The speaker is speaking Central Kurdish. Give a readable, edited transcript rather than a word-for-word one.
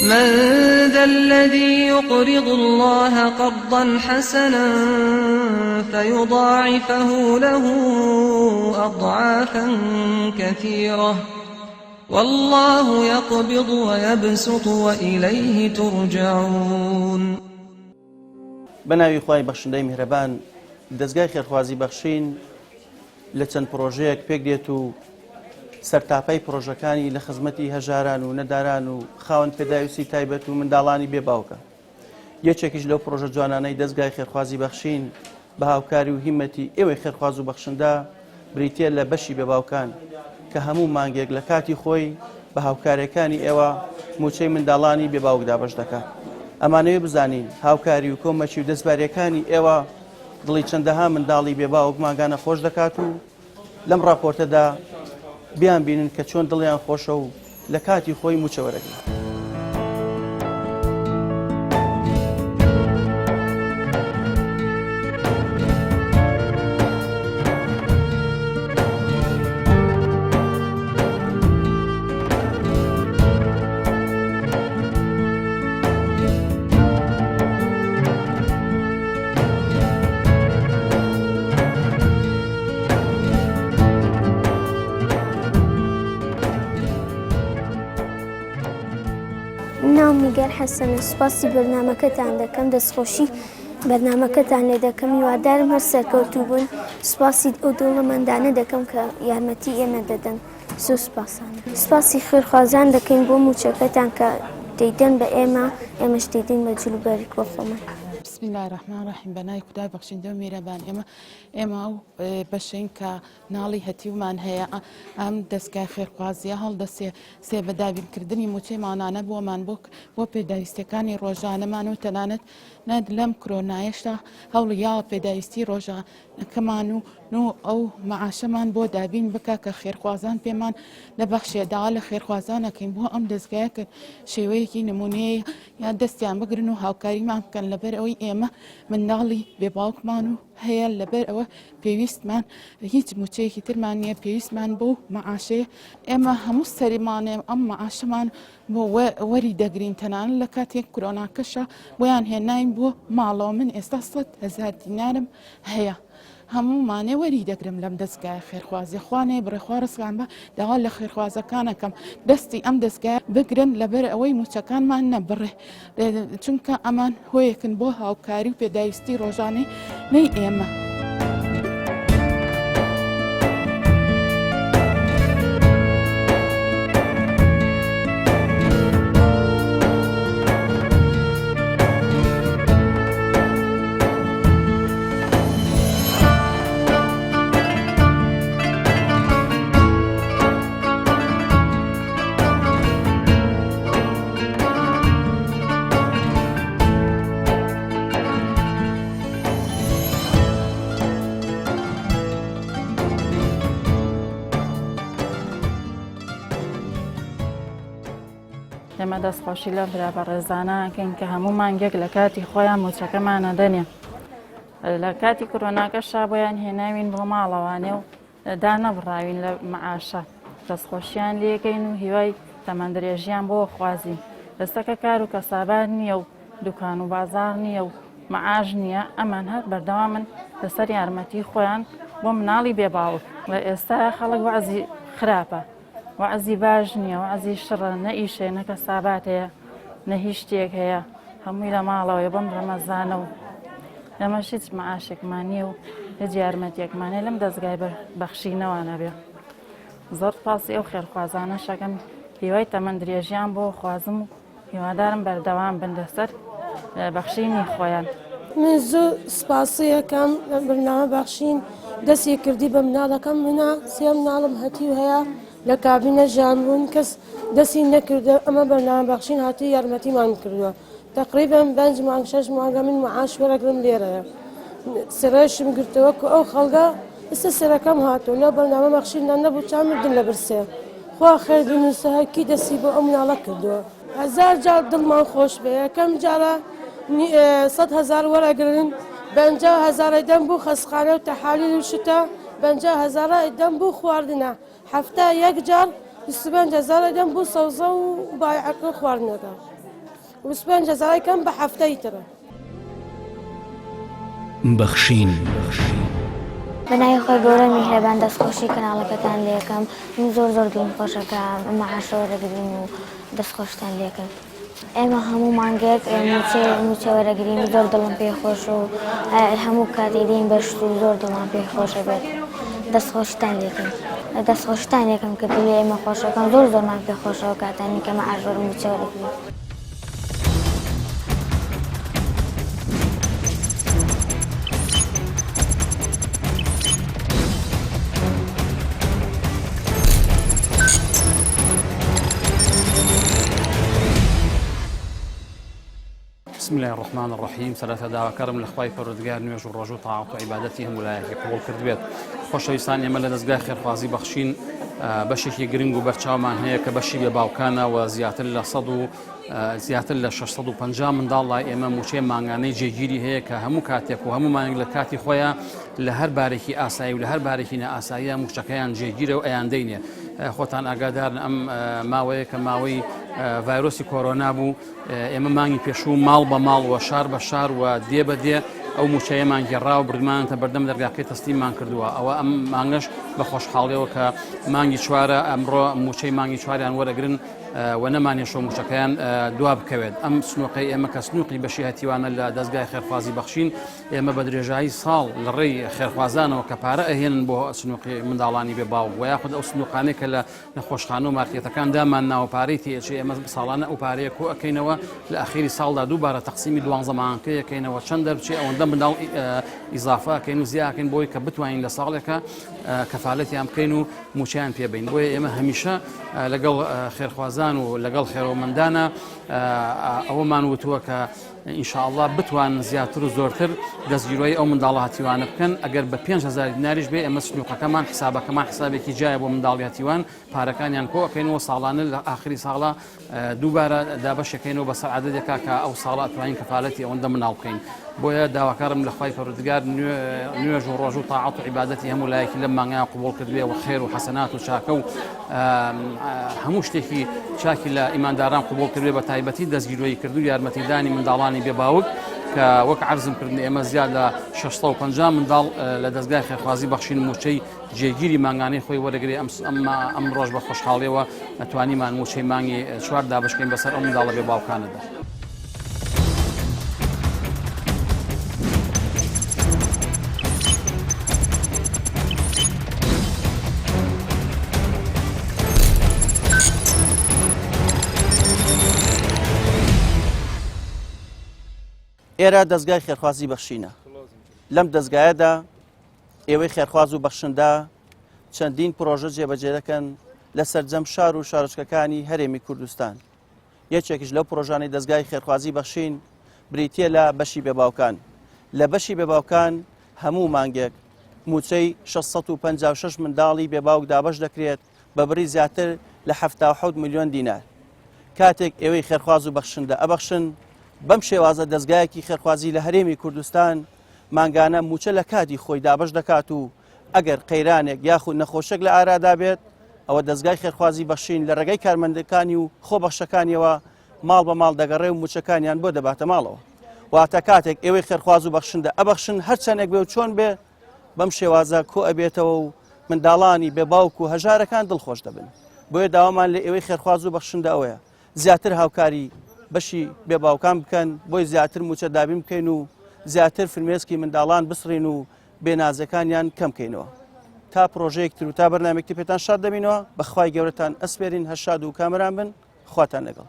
من ذا الذی یقرض اللە قرضا حسنا فیضاعفه له اضعافا کثیرە واللە یقبض ویبسط وإلیه ترجعون. بە ناوی خوای بەخشندەی میهرەبان دەزگای خێرخوازی بەخشین لە چەند پڕۆژەیەک پێک دێت و سەرتاپای پڕۆژەکانی لە خزمەتی هەژاران و نەداران و خاوەن پێداویستی تایبەت و منداڵانی بێ باوکە. یەکێکیش لەو پڕۆژە جوانانەی دەزگای خێرخوازی بەخشین بە هاوکاری و هیمەتی ئێوەی خێرخواز و بەخشندە بریتییە لە بەشی بێباوکان کە هەموو مانگێک لە کاتی خۆی بە هاوکاریەکانی ئێوە مووچەی منداڵانی بێباوک دابەش دەکات. ئەمانەوێ بزانین هاوکاری و کۆمەکی و دەستباریەکانی ئێوە دڵی چەندەها منداڵی بێباوک مانگانە خۆش دەکات و لەم ڕاپۆرتەدا بیانبینن کە چۆن دڵیان خۆشە و لە کاتی خۆی مووچە وەرەگرن. ناوم نیگار حەسەنە سوپاسی بەرنامەکەتان دەکەم دەستخۆشی بەرنامەکەتان لێ دەکەم هیوادارم هەر سەرکەوتوو بن سوپاسی ئەو دەوڵەمەندانە دەکەم کە یارمەتی ئێمە دەدەن زۆر سوپاسان سوپاسی خێرخوازان دەکەین بۆ موچەکەتان کە دەیدەن بە ئێمە ئێمەش دەیدەین بە جلوبەرگ بۆ خۆمان. بسم اللە الرحمن الرحیم بە ناوی خودای بەخشندە و میرەبان ئێمە ئێمە ئەو بەشەین کە ناڵی هەتیومان هەیە ئەم دەستگای خێرخوازیە هەڵدەسێ سێ بە دابینکردنی موچەی مانانە بۆمان بۆ بۆ پێداویستەکانی ڕۆژانەمان و تەنانەت نەت لەم کرۆنایەشدا هەوڵی یاوە پێداویستی ڕۆژانەکەمان و نو ئەو مەعاشەمان بۆ دابین بکە کە خێرخوازان پێمان دەبەخشێ داوا لە خێرخوازان ئەکەین بۆ ئەم دەزگایە کە شێوەیەکی نمونەیە یان دەستیان بگرن و هاوکاریمان بکەن لەبەر ئەوەی ئێمە منداڵی بێ باوکمان و هەیە لەبەر ئەوە پێویستمان هیچ موچەیەکی ترمان نییە پێویستمان بۆ مەعاشەیە ئێمە هەموو سەریمانێ ئەم مەعاشەمان بۆ وەری دەگرین تەنانەت لە کاتێک کرۆناکەشە بۆیان هێناین بۆ ماڵەوە من ئێستا 100 هەزار دینارم هەیە هەموومانێ وەری دەگرم لەم دەزگایە خێرخوازیە خوا نەیبڕێ خوا ڕزقیان با داوا لە خێرخوازەکان ئەکەم دەستی ئەم دەزگایە بگرن لەبەر ئەوەی موچەکانمان نەبڕێ چونکە ئەمان هۆیەکن بۆ هاوکاری و پێداویستی ڕۆژانەی نەی ئێمە. ئێمە دەستخۆشی لەم برا بەڕێزانە ئەکەین کە هەموو مانگێک لە کاتی خۆیان موچەکەمان ئەدەنێ لە کاتی کرۆناکەشا بۆیان هێناوین بۆ ماڵەوانێ و دانەبڕاوین لە معاشە دەستخۆشیان لێکەین و هیوای تەمەندرێژیان بۆ خوازین ئێستاکە کار و کەسابات نییە و دوکان و بازار نییە و معاش نییە ئەمان هەر بەردەوامن لەسەر یارمەتی خۆیان بۆ مناڵی بێ باوک و ئێستا خەڵک وەعزی خراپە وەعزی باش نییە وەعزی شڕە نە ئیشێ نە کەسابات هەیە نە هیچ شتێک هەیە هەمووی لە ماڵەوەیە بەم ڕەمەزانە و ئێمەش هیچ معاشێکمان نییە و هیچ یارمەتیەکمان نییە لەم دەزگای بەخشینەوە نەبێ زۆر سپاسی ئەو خێرخوازانە شەکەم هیوای تەمەن درێژیان بۆ خوازم و هیوادارم بەردەوام بن لەسەر بەخشینی خۆیان. من زۆر سپاسی ئەکەم بەرنامە بەخشین دەستی کردی بە مناڵەکەم منە سێ مناڵم هەتیو هەیە لە کابینە ژان بوون کەس دەستی نەکردە ئەمە بەرنامە بەخشین هاتی یارمەتیمان کردووە تقریبا پێنج مانگ شەش مانگە من معاش وەرەگرم لێرەیە سرێشم گرتەوە کە ئەو خەڵگە ئێستا سەرەکەم هاتوو لەو بەرنامە بەخشیندا نەبوو چا مردن لە برسێ خوا خێر بنووسە هەرکی دەستی بۆ ئەو مناڵە کردووە هەزار جار دڵمان خۆش بێ یەکەم جارە 100,000 وەرەگرن 50,000 ئەیدەم بۆ خەستخانە و تەحالیل و شتە 50,000 ئەیدەم بۆ خواردنە هەفتە یەک جار 25,000 ئەیدەم بۆ سەوزە و بایعەکە خواردنەکە. 25 هەزارای کەم بە هەفتەی ترە. بەخشین. بە ناوی خوای گەورە میهرەبان دەستخۆشی کەناڵەکەتان لێکەم من زۆر زۆر دڵم خۆشە کە مەعاشە وەرەگرین و دەستخۆشتان لێکەم ئێمە هەموو مانگێک موچەی موچە وەرەگرین زۆر دڵم پێ خۆش و هەموو کاتێ دێین بەشت و زۆر دڵمان پێ خۆشە بێت دەستخۆشتان لێکەم دەستخۆشتان لێکەم کە دڵی ئێمە خۆشەکەم زۆر زۆرمان پێ خۆشەوە کاتانی کە مەعاش وەر موچە وەرەگرین. بسم الله الرحمن الرحیم سەرەتا داواکارم لە خوای پەروەردگار نوێژ و ڕۆژ و تاعەت و عیبادەتی هەموو لایەکی قبوڵ کردبێت خۆشەویستان ئێمە لە دەزگای خێرخوازی بەخشین بەشێکی گرنگ و بەرچاومان هەیە کە بەشی بێ باوکانە و زیاتر لە 100 و زیاتر لە 650 منداڵ لای ئێمە موچەی مانگانەی جێگیری هەیە کە هەموو کاتێک و هەموو مانگ لە کاتی خۆیان لە هەر بارێکی ئاسایی و لە هەر بارێکی نائاساییە موچەکەیان جێگیرە و ئەیاندەینێ خۆتان ئاگادارن ئەم ماوەیە کە ماوەی ڤایرۆسی کۆرۆنا بوو ئێمە مانگی پێشوو ماڵ بە ماڵ و شار بە شار و دێ بە دێ ئەو موچەیەمان گێڕا و بردمانەتە بەردەم دەرگاکەی تەسلیممان کردووە ئەوە ئەم مانگەش بە خۆشحاڵیەوە کە مانگی چوارە ئەمڕۆ موچەی مانگی چواریان وەرەگرن و نەمانێشۆ موچەکەیان دوا بکەوێت ئەم سنوقەی ئێمە کە سنوقی بەشی هەتیوانە لە دەستگای خێرخوازی بەخشین ئێمە بە درێژایی ساڵ لە ڕێی خێرخوازانەوە کە پارە ئەهێنن بۆ سنوقی منداڵانی بێ باوک و یاخود ئەو سنوقانەی کە لە نەخۆشخانە و مارکێتەکان دامان ناوە پارەی تێچێ ئێمە ساڵانە ئەو پارەیە کۆ ئەکەینەوە لە ئەخیری ساڵدا دووبارە تەقسیمی دوانزە مانگەکەی ئەکەینەوە چەند دەربچێ ئەوەندە منداڵ ئیزافە ئەکەین و زیاکەین بۆی کە بتوانین لە ساڵێکە کەفالەتیان بکەین و موچەیان پێ بین بۆیە ئێمە هەمیشە لەگەڵ خێرخوازان و لەگەڵ خێرۆمەندانە ئەوەمان وتووە کە ان شاء اللە بتوانن زیاتر و زۆرتر دەستگیرۆی ئەو منداڵە هەتیوانە بکەن ئەگەر بە 5000 دیناریش بێ ئێمە سنوقەکەمان حسابەکەمان حسابێکی جایە بۆ منداڵی هەتیوان پارەکانیان کۆ ئەکەینەوە ساڵانە لە ئاخری ساڵە دووبارە دابەشەکەینەوە بەسەر عەدەدێکا کە ئەو ساڵە ئەتوانین کەفالەتی ئەوەندە مناڵ بکەین بۆیە داواکارم لە خوای پەروەردگار نوێژ و ڕۆژ و تاعەت و عیبادەتی هەموو لایەکی لەم مانگەیان قبوڵ کردبێ و خێر و حەسەنات و چاکە و هەموو شتێکی چاکی لە ئیمانداران قبوڵ کردبێ بە تایبەتی دەستگیرۆیی کردن و یارمەتیدانی منداڵانی بێ باوک کە وەک عەرزم کردن ئێمە زیاد لە 650 منداڵ لە دەستگای خێرخوازی بەخشین موچەی جێگیری مانگانەی خۆی وەرەگرێ ئەم ڕۆژ بە خۆشحاڵیەوە توانیمان موچەی مانگی چوار دابشکەین بەسەر ئەو منداڵە بێ باوکانەدا. ئێرە دەزگای خێرخوازی بەخشینە لەم دەزگایەدا ئێوەی خێرخواز و بەخشندە چەندین پرۆژە جێبەجێ دەکەن لە سەرجەم شار و شارۆچکەکانی هەرێمی کوردستان یەکێکیش لەو پرۆژانەی دەزگای خێرخوازی بەخشین بریتییە لە بەشی بێباوکان لە بەشی بێباوکان هەموو مانگێک موچەی 656 منداڵی بێباوک دابەش دەکرێت بە بڕی زیاتر لە 77 ملیۆن دینار کاتێک ئێوەی خێرخواز و بەخشندە ئەبەخشن بەم شێوازە دەزگایەکی خێرخوازی لە هەرێمی کوردستان مانگانە موچە لە کاتی خۆی دابەش دەکات و ئەگەر قەیرانێک یاخود نەخۆشێک لە ئارادا بێت ئەوە دەزگای خێرخوازی بەخشین لە ڕێگەی کارمەندەکانی و خۆبەخشەکانیەوە ماڵ بە ماڵ دەگەڕێ و موچەکانیان بۆ دەباتە ماڵەوە واتە کاتێک ئێوەی خێرخواز و بەخشندە ئەبەخشن هەرچەندێک بێ و چۆن بێ بەم شێوازە کۆ ئەبێتەوە و منداڵانی بێ باوک و هەژارەکان دڵخۆش دەبن بۆیە داوامان لە ئێوەی خێرخواز و بەخشندە ئەوەیە زیاتر هاوکاری بەشی بێ باوکان بکەن بۆی زیاتر موچە دابین بکەین و زیاتر فرمێسکی منداڵان بسڕین و بێنازەکانیان کەم کەینەوە تا پرۆژەیەک تر و تا بەرنامێکتی پێتان شاد دەبینەوە بەخوای گەورەتان ئەسپێرین هەر شاد و کامەران بن خواتان لەگەڵ.